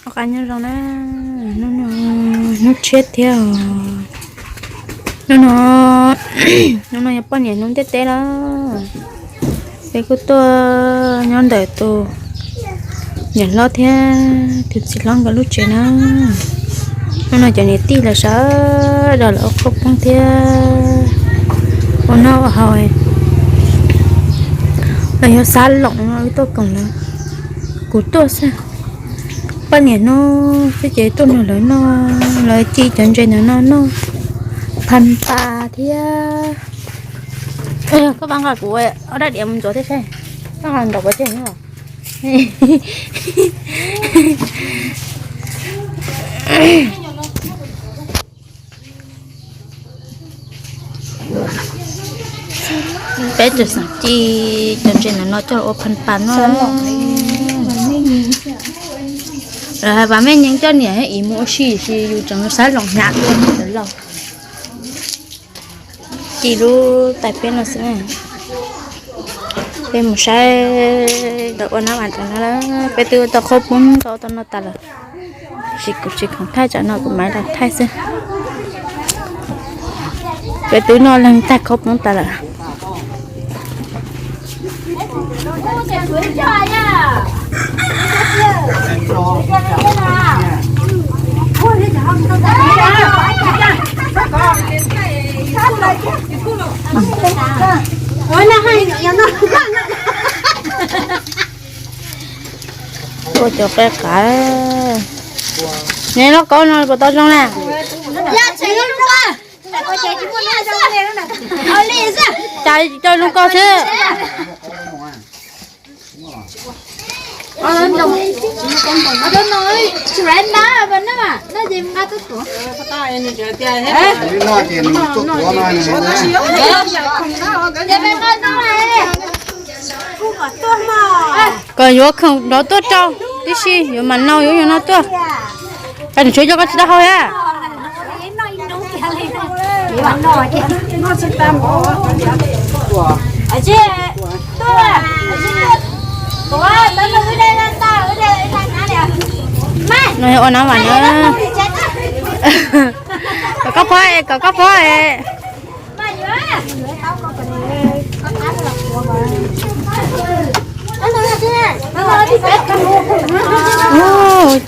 Ua qab nyob zoo na, hnub no hnub tshiab thiab os. Hnub no, hnub no yog poj niam hnub ntiaj teb lawm. Peb kuj tuaj nyob ntawm tus niam hlob thiab tus txiv hlob nkawd lub tsev na. Hnub no cov niam tij lawv sawv daws los ua qhaub poob thiab ua noj ua haus. Los yog xav loos no wb tuaj koom lawv, kuv tuaj xwb. Poj niam hnub xwb ces tuaj nrog lawv noj, lawv ci cov ntses ntawm no noj, pha pas thiab. Koj pab nqa kuv ob rab diav mus ntxuav thiab saib, koj nqa ntaus pov tseg no. Peb tseem xav ci cov ntses ntawm no coj los ua pha pas noj. Lawv hais pas mej nyeej coj niam thiab txiv mus ua si, yus tseem xav loos hnyav dua ntawd lauj. Ci lub tais peb no xwb na. Peb mus saib lawv ua nab vas rau no, peb twb tau qhaub poob tau tau noj tas lawm. Tab sis kuv tsis khoom thaij tsam no kuv mam li los thaij xwb. Peb twb noj leeg tag qhaub poob tas lawm. Ua cov qe qav. Ne, lauj kaub no puas tau zoo na? Cas tsis coj zoo nkauj xwb. Kom yuav khoom nrov tuaj rau tib si, yuav mam noj yuav noj tuaj. Koj nws tshuav coj koj tsis tau haus thiab. No yog ua nab vas na. Kom koj phob es, kom koj phob es.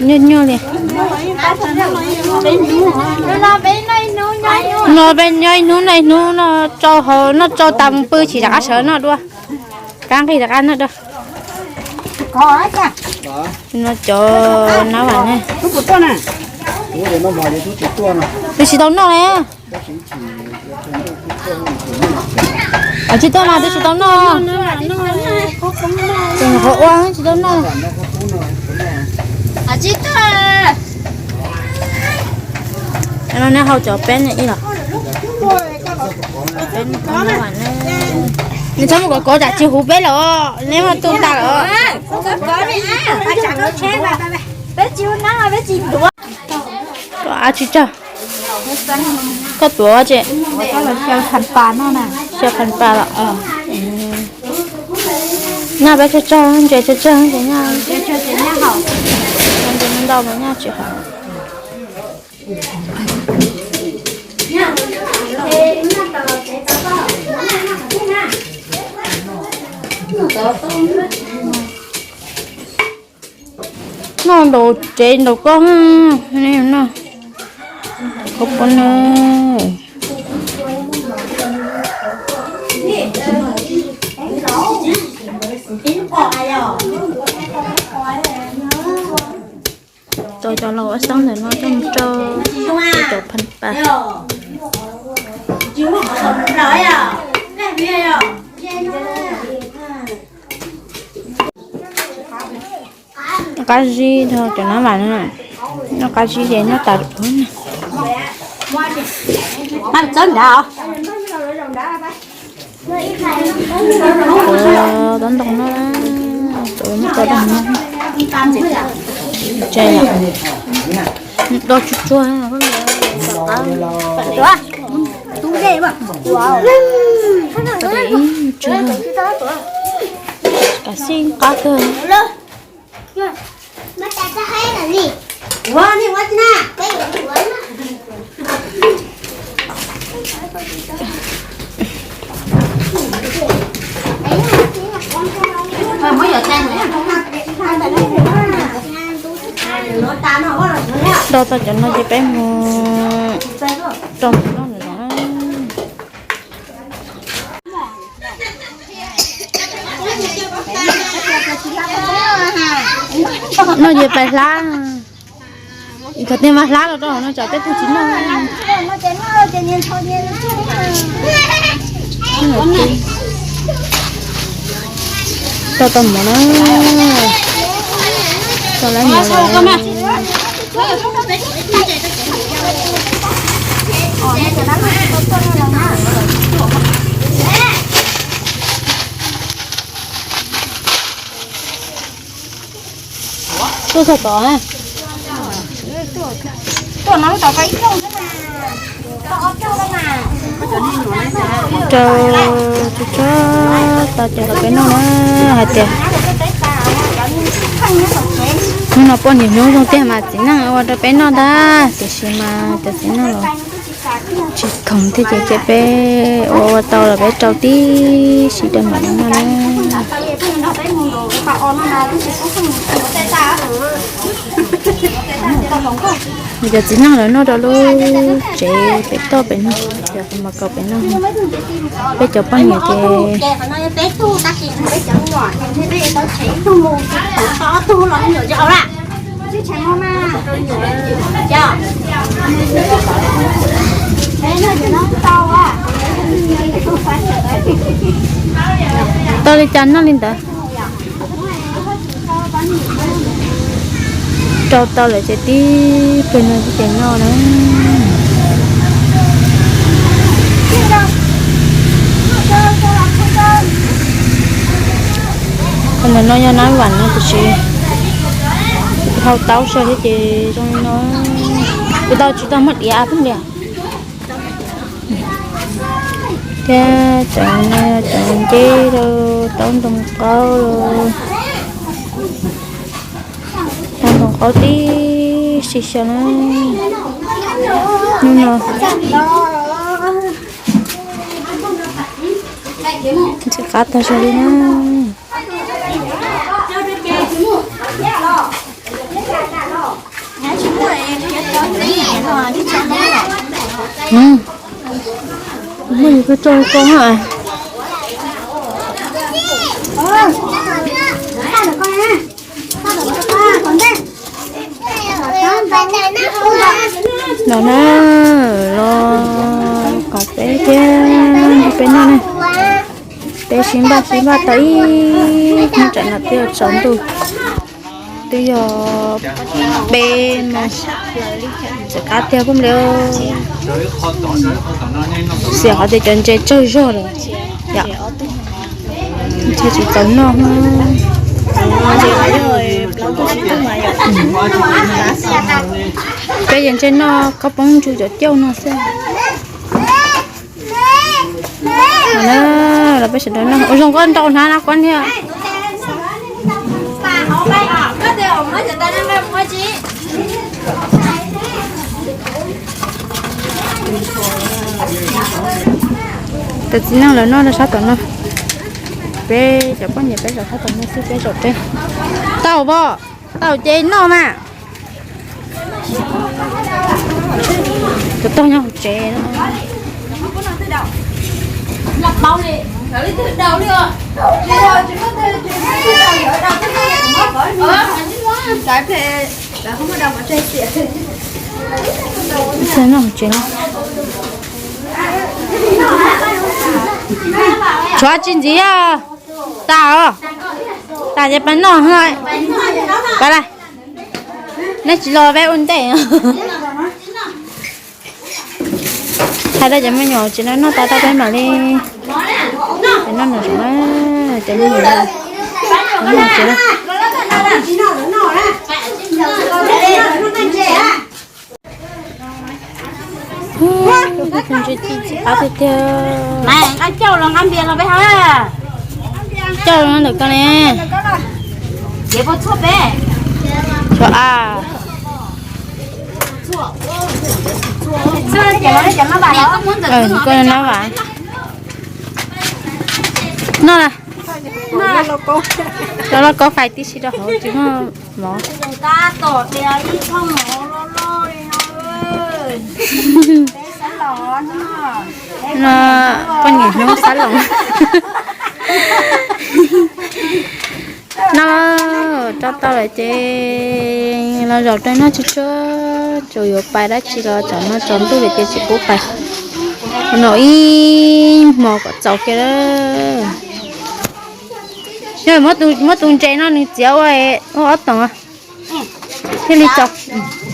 Nyuaj nyuaj li. No peb nyob ib hnub noj ib hnub, noj tsau hau noj tsau tas mus pw tsis rov qab sawv noj dua. Kab nqig rov qab noj dua. No cov nab vas na. Twb tsis tau noj ne. Tsis tuaj mas twb tsis tau noj. Qhov ua tsis tau noj. No neb hau cov peb ne ib los. Neb txhob mus kov kov tsam tsis huv peb los neb mas tu tas lawm. Koj av tsis tsawg, koj tuav tse. Xyaw pha pas los? Nyaj peb tsawg tsawg, ntses tsawg tsawg ces nyaj, ntses ntau mas nyaj tsis haum. Noj ntaus tsev ntaus koj, noj khov pov na. Tau cov laus ua xoob ntawm no coj mus rau cov pha pas. Qab zib dhau cov nab vas no, noj qab zib ces noj tas. Tau ntoo no, tau ntoo no, tse, do tsuag tsuag. Kav xij qab kawg. Do tau cov no ces peb mus rau ntawm no na. No ces pais hlab, thaum twg mas hlab los rau hauv no tsam peb tug tsis noj. Tau tau mov na, tau lawv mov lawm. Tuaj txog tod na. Rau tso tso tau cov los peb noj na, hais tias hnub no poj niam hnub zoo tiag mas txiv neej ua rau peb noj ntag, tiam sis mas cov txiv neej los tsis khoom thiab ces cia peb ua ua tau los peb rau tib si rau mam li noj na. Cov txiv neej lawv noj rau lub tsev pem toj pem no, cov kuv mas kaus pem no, peb cov poj niam ces tau li cas noj li ntawd. Rau tau lawm ces tib pliag no ces noj na. Qhov ntawm no yog nab vam no tiam sis hau taub so thiab ces zoo li no. Kuv tau tsis tau muab diav pheej lias. Thiab cov no cov nceb rau taub ntoo qaub, taub ntoo qaub tib si xyaw na. Hnub no ntxim qab tag zog li na. Muaj li koj tso koj ha. Los na, los kom peb thiab nrog peb noj na. Peb sib npaj sib npaj tau ib hnub tsam no twb yog tsaus ntuj, twb yog peb moos, tsis qab tiag phooj ywg. Xiam qhov tias cov ntses tsawg zog lawm yom. Ntshe tsis txaus noj. Peb yeej ntshe noj khaub poob ntsu cov cauj no xwb. Los peb sawv daws noj ua zoo, koj nrau hnav na koj niag. Cov txiv neej lawv noj rau sab tom no, peb cov poj niam peb zaum sab tom no xwb, peb zaum peb. Tau pom, tau ces noj mas. Cov tog nyob hauv tsev no. Noj hauv tsev no. Tshuav tsis ntxiv os. Tas os. Tas ces peb noj. Pab la, nej tsis los peb ua ntej. Hais rau cov me nyuam tsis noj tas tau peb mam li noj nram zoov na. Cov me nyuam noj tsev na. Ntshe tsis qab tiag tiag. Nqa cauj los nqa npias los peb ha. Cauj los ntawm ko ne. Ces puas txhuaj peb. Cov a, koj noj vas. Noj na. Cov lauj kaub fais tib si rau hauv tsis muaj mov. No, poj niam hnub xab loos. No, tso tau lawm ces los zaum rau noj tsuag tsuag, tsuas yuav pais dab tsi los tsam no tsaus ntuj lawm ces tsis pub pais. No ib hmo kom txaus kiag lawm. Yog muab tus ntses no nws txiav ua, ua ob toom thiaj li txaus,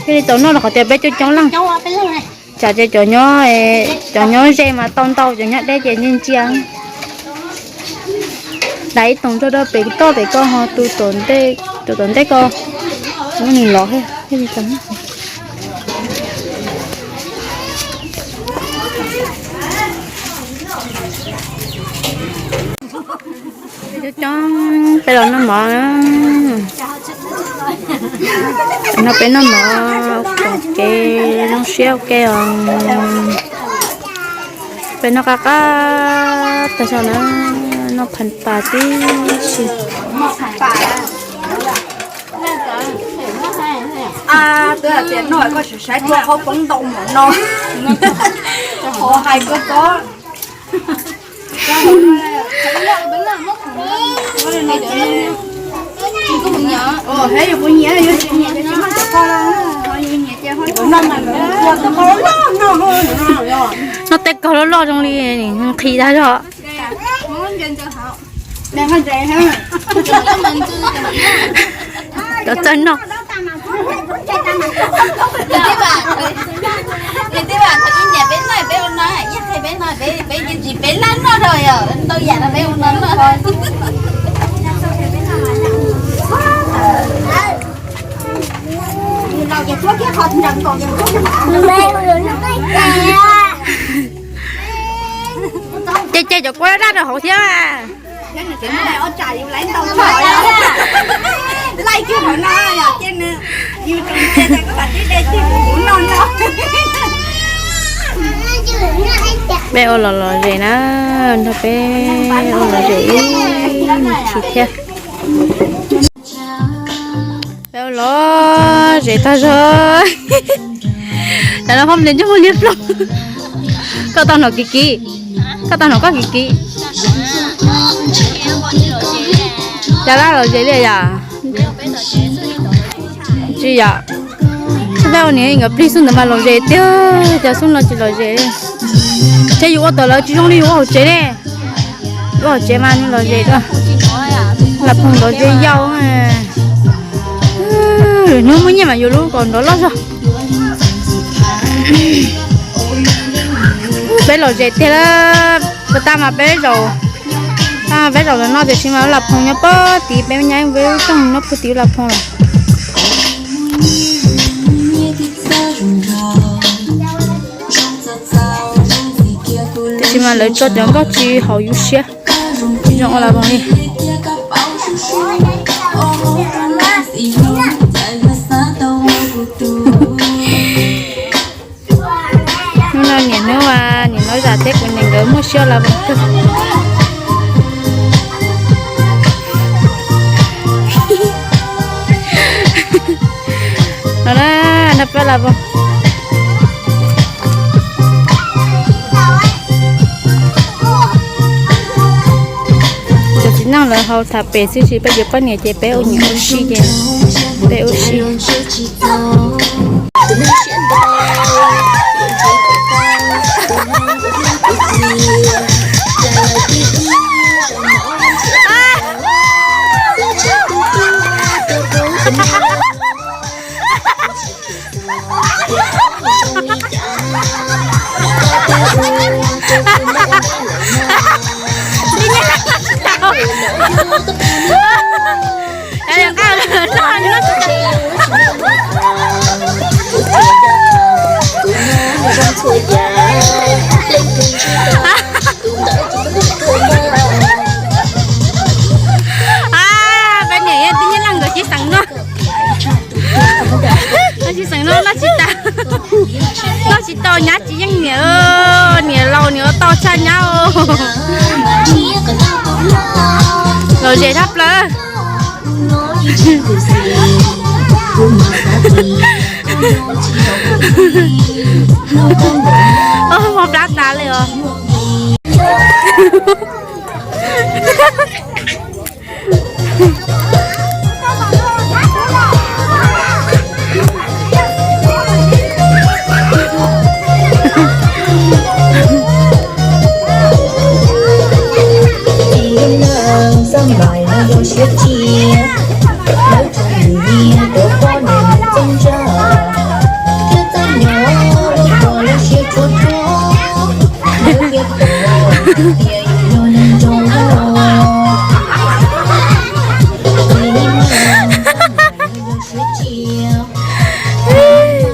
thiaj li txaus noj rau qhov tias peb coob coob leej. Tsam ces cov nyob, cov nyob ze mas tau ntau, cov nyob deb ces ntsia ntsia. Dam ib toom nrog rau pem toj pem ko ho tus tom ntej ko, muab nws lov thiaj li tau. Coob coob peb los noj mov. No peb noj mov koom kev zoo siab ua ke os. Peb noj qab qab tag zog na, noj phav pas tib si. Twb hais tias noj koj sim saib rua qhov poob ntau mov no, qhov hais koj ko. Noj tej kaug loj loj zoo li nqhis tag zog. Cov txawj noj. Ces ces cov kua daj rau hauv thiab. Peb ua los lom zem na, nrog peb ua lom zem ib chim thiab. Peb ua lom zem tag zog. Tam no poj niam ntsej muag liab ploog. Koj tau hnov kiv kiv, koj tau hnov koj kiv kiv. Cas laj lom zem li yom? Tsis yom, peb ua niam nkawd plig xub ntawd mas lom zem tiag, cas xub no tsis lom zem li. Ces yus ua tom lawv tsis zoo li yus ua hauv tsev ne. Ua hauv tsev mas nws lom zem, Lam Phoom lom zem yau. Hnub muaj nyiaj mas yus lub kom nrov loj zog. Peb lom zem tiag lawm, puas tag mas peb zaum, tag peb zaum ntawm no tiam sis mas Lam Phoom nyob pog tid, peb nyab peb lub rooj nyob pog tid Lam Phoom lawm. Tiam sis mas lawv tso cov nkauj tsis haum yus siab, tsis zoo ua Lam Phoom li. Hnub no niam hnub, niam no zam thiab kuv niam nkawd muaj siab Lam Phoom kawg. No na, no peb Lam Phoom. Cov txiv neej lawv hau tham pem xwb, tsis peb cov poj niam ces peb ua niam ua si ces peb ua si. Peb niam yog tib nyuag leej nkawd tsis xeev no. Noj tsis xeem no, noj tsis tas, noj tsis tau, nyab tsis yeej niam, niam laus niam ua tau tshaj nyab. Lom zem tshaj plaws. Mob plab tas li os.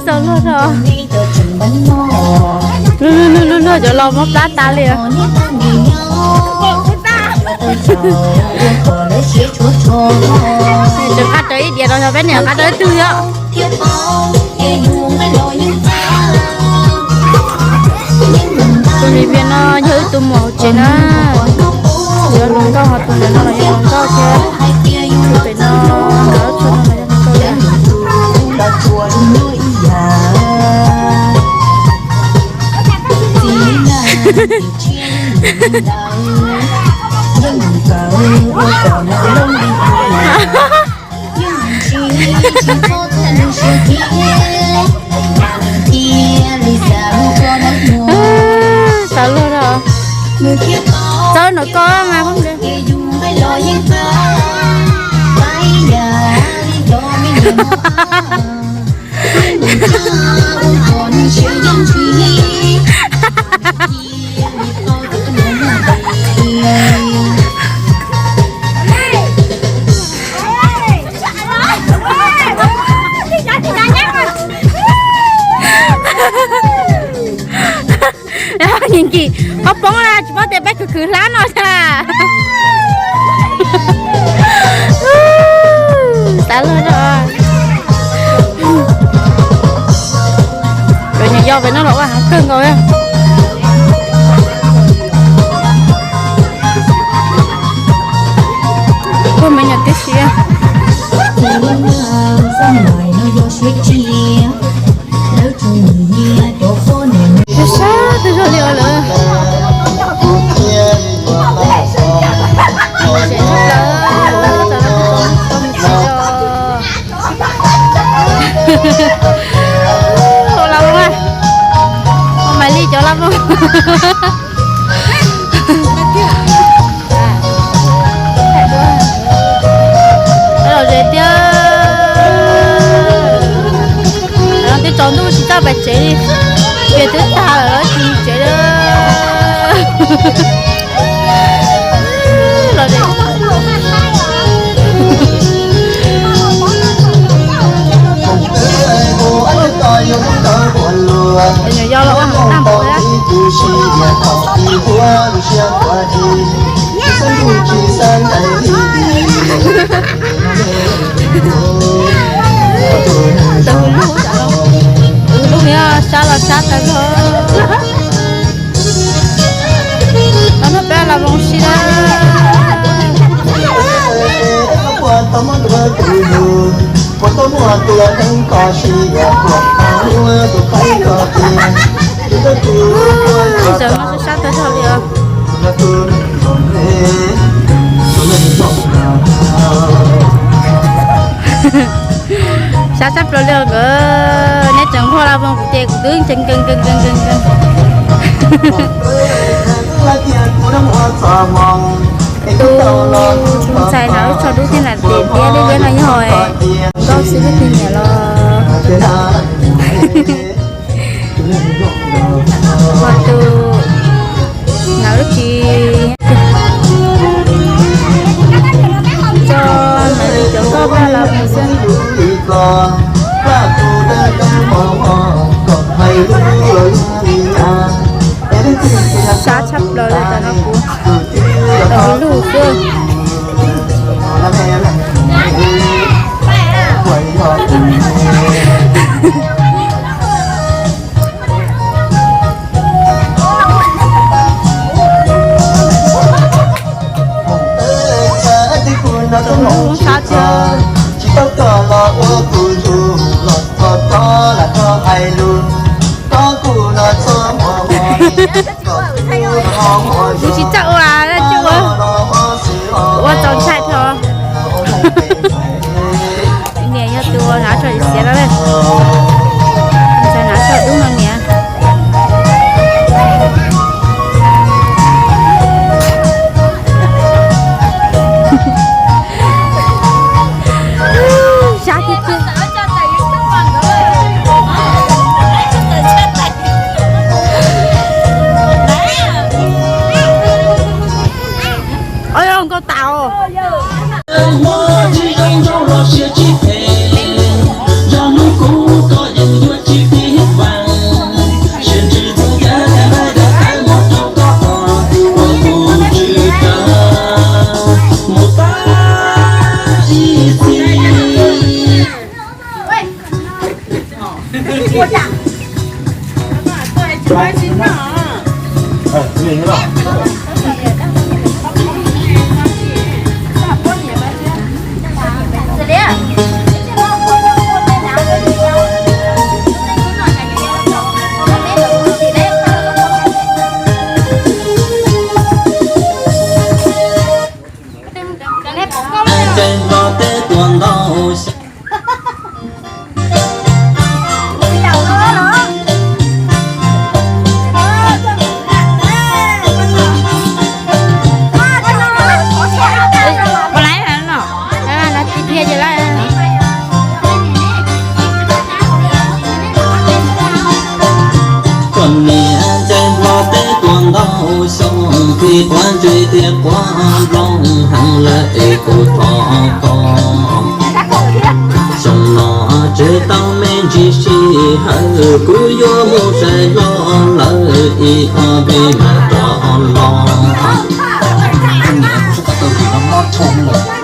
Xav luag no. Luag luag luag luag cov laus mob plab tas li. Tseem qab rawv ib diav no yog peb niam qab rawv ib tug yom. Tus niam vias no yog ib tug muam hauv tsev na. Yuav hluas nkauj ho tus niam no los yog hluas nkauj thiab. Tus pem no, tus tshua no los yog hluas nkauj thiab. Xav luag no. Txawb nraum ko mas. Nyiam kis qhov poob na, tsis paub tias peb khwv khwv hlab no xwb. Xav luag no. Cov nyuam yau pem no los ua heev kawg nkaus. Ua me nyuam tib si. Sab sab tej zog li os lawm. Ua laj voog, ua Maiv Lis cov laj voog. Lom zem tiag. Twb tsaus ntuj tsis txawj pais tsev li, ces twb tag lawm tsis mus tsev li. Lom zem. Cov nyuam yau los ua heev tag npaum thiab. Tus hwv lug, tus hwv lug no sab los sab tas zog. Tau nrog peb laj voog si na. Zaum no sab sab tag zog li os. Sab sab plaws li os nkawd, neb tseem nquag laj voog kuv ces kuv twb ntsees nkees nkees nkees nkees. Tus ntxhais hnav lub tsho dub thiab hnav tes diab liab liab no yog nkauj xwb, leej twg nyiam los. Ho tus hnav lub tsis tso, hnav li cov nkauj vaj los mus xwb. Sab tshaj plaws li tas no kuv, tas kuv lug xwb. Ces los tej tuaj ntau xyoo. Ua laiv no, no tib pliag ces laiv. Koj niam ncaim hlo teb tuaj ntau xyoo, thiaj quav ntsej thiaj quav nplooj heev lawm es kuv thov koj. Xyoo no tseg tau me ntsis sij hawm, kuv yuav mus saib hlo lawm ib ob peb mas rov los.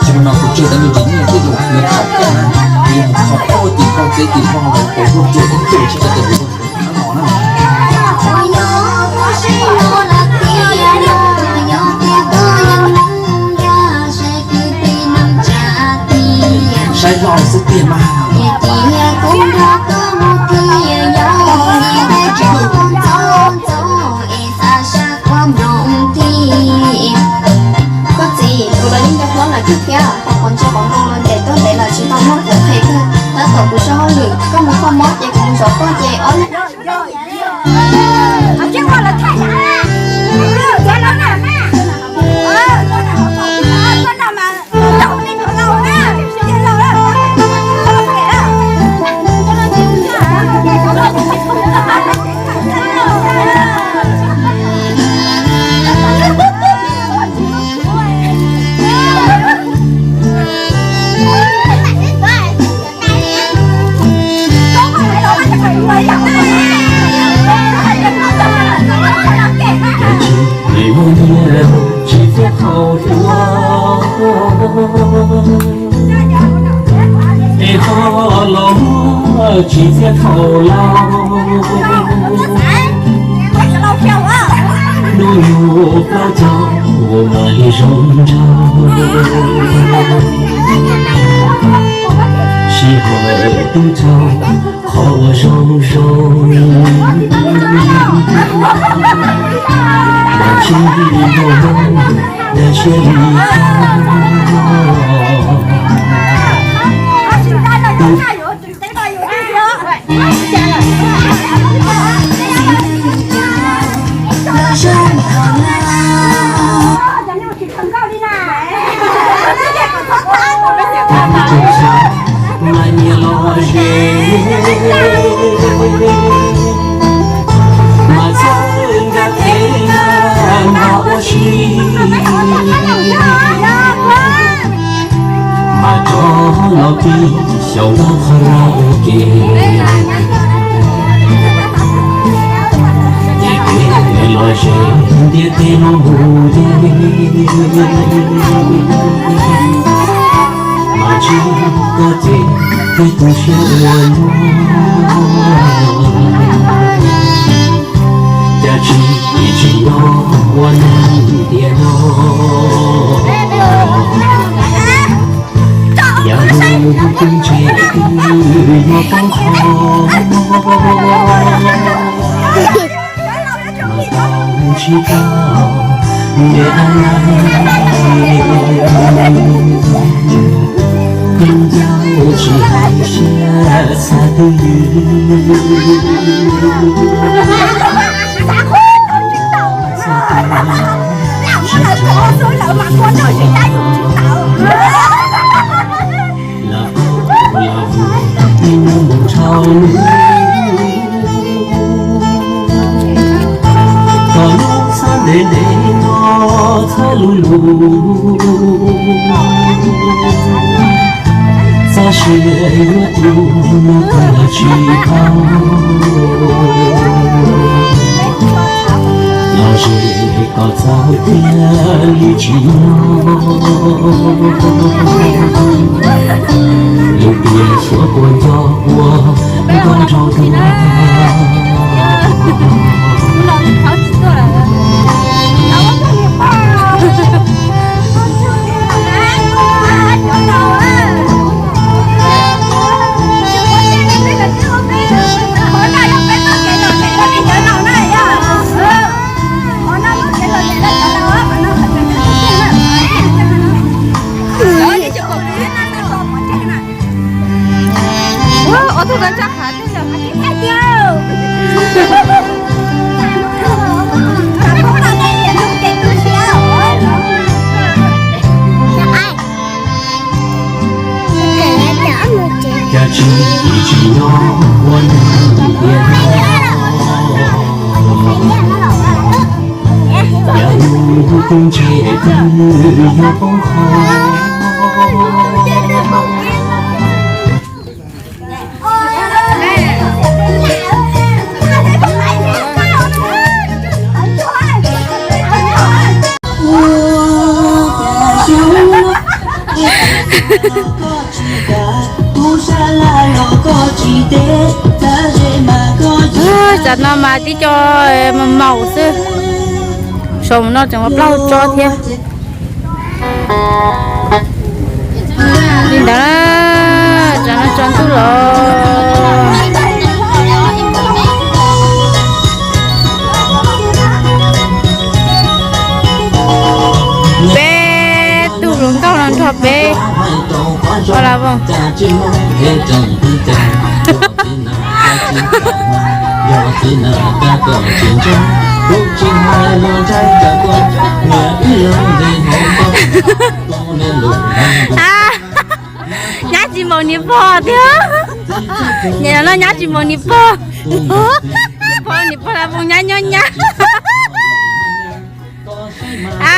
Xyoo no kuv tseg tau me ntsis nyiaj thiab yuav thov koj na, kuv yuav mus kho tuaj tim nplooj teb tim nplooj lawm, kuv tuaj tsuas ib tug tsis tau tus Saib hlo xwb tiag mas. Koj txiv, tus los yeej nco hlob lawm kawg thiab, qhov qhov ntsia qhov nkoos los ntes tuaj ntev lawm tsis tau muab kuv qhia kawg. Tab tom kuv tso hauj lwm, koj mus kho mob ces kuv mus zov koj ces ob leeg. Tsis txiaj thaum hluas, es ho los muaj tsis txiaj thaum laus. Hnub nyoog plaub caug mam li zoo nraug, sij hawm twb txog qhov uas zoo zoo. Mas tsis nrog nyob dab siab li cas. Mas nyias los ze, mas txawj nkag pem na, mas ua si, mas rov los pib xyaum nkauj qhov rau ua ke. Ces kev los ze ntiaj teb no mus ces, mas tsis koj ces twb tu siab ua luaj. Cas tsis tsis nyob ua neeg tiag no. Yam hnub twb ntshe twb yuav poob qho, mas tau tsis tau, neb ab, yeej ncauj tsis hais siab xav twj ywm. Lam lam mus nrhau lub, kom lub txhab ntev ntev no txhab lug lug. Txoj sia yuav tu no tau los tsis tau, los ze kom txaus thiaj li tsis nyob. Lwm tiam suav kua nco ua nkauj Ua, ob tug tau ntsa qhav tej yog. Cas tsis tsis nyob ua nws tias yog tus ntshe twb yog poob qho. Tam no mas tib co maum maum xwb, saum no tseem muaj plaub tso thiab. Li ntawd, tam no tsaus ntuj los. Peb tug hluas nkauj no nrog peb ua la voos. Nyab tsis npaum niam pog thiab. Nim no nyab tsis npaum niam pog. Pog niam pog la voos nyab nyob nyab. A,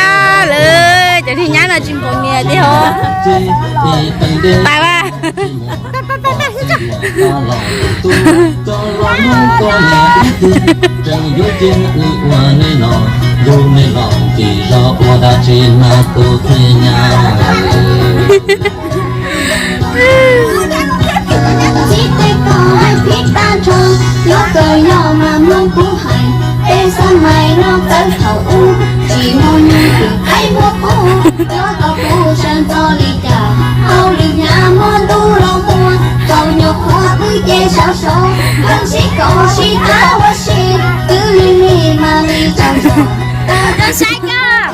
lawv cov niag nyab no tsis npaum niam tiag os. Pais vas. Txib tej ko hais phib tag nrho, yuav kawg yog mas mloog kuv hais, peb xab mais no txawv thaum ub, tsis muaj neeg twg qhaib muab pub, yuav tau pub sab ntxov li cas, hauj lwm hnyav muaj ntuj los muaj, txaus nyuam qhuav twb ces sov sov, pheej sib kos sib tau ua si, twb lig lig mas li tsaus ntuj. Saib koj.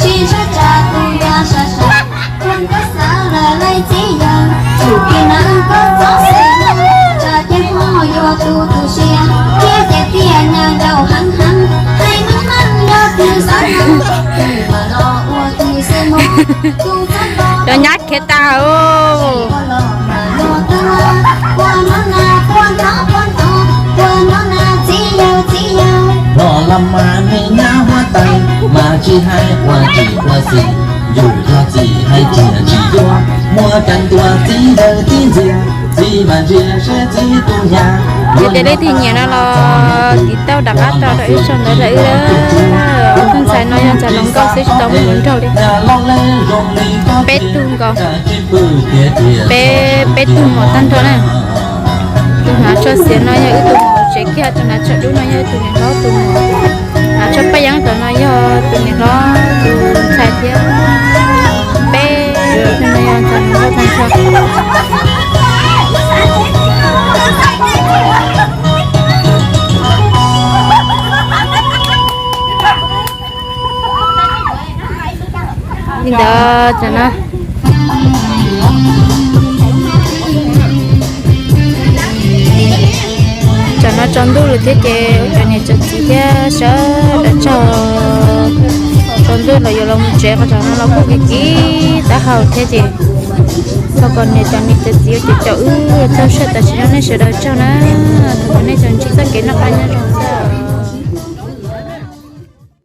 Tsis tshua tsa tus yog sab sab, ua nkauj xav lawm laij txiv yawg, tsum kiag neeg koj txob xwm, tsam ces hmo yuav tu tu siab, thiab ces tiaj nyav ncaus heev heev, hais meej meej yog tus xav neeg, mam los ua tus xwb mog. Cov nyab khiav tas. Los los mas me nyab huab tais, mas tsis hais ua tsis ua xwm, yus yog txiv hais tias tsis yuav, muab cov ntuas txiv ntawd tib ntxias, txiv mas ntsia seb txiv tus nyab. Yus tias leej twg nyiam no los tiv tauj rov qab tso rau wb saum ntawd rau wb. Ob tug ntxhais no yog ntxhais hluas nkauj xwb tsis tau muaj hluas nraug li. Peb tug nkaus, peb, peb tug maum tag nrho na. Tus hnav tsho xiav no yog wb tus maum tsev kiag, tus hnav tsho dub no yog tus niam hlob tus maum. Hnav tsho paj yeeb tom no yog tus niam hlob tus ntxhais thiab. Peb tug no yog ntxhais hluas nkauj tag nrho. Li ntawd tam no, tam no tsaus ntuj lawm thiab ces ua cov niam cov txiv thiab sawv daws tsaug. Tsaus ntuj lawm yuav los mus tsev, qhov tsaus no los kuj kiv kiv taub hau thiab ces thov kom niam cov niam cov txiv ua cov caum wb txog sij hawm tam sim no nej sawv daws tsaug na. Thov kom nej tsuas ntsib txoj kev noj qab nyob zoo.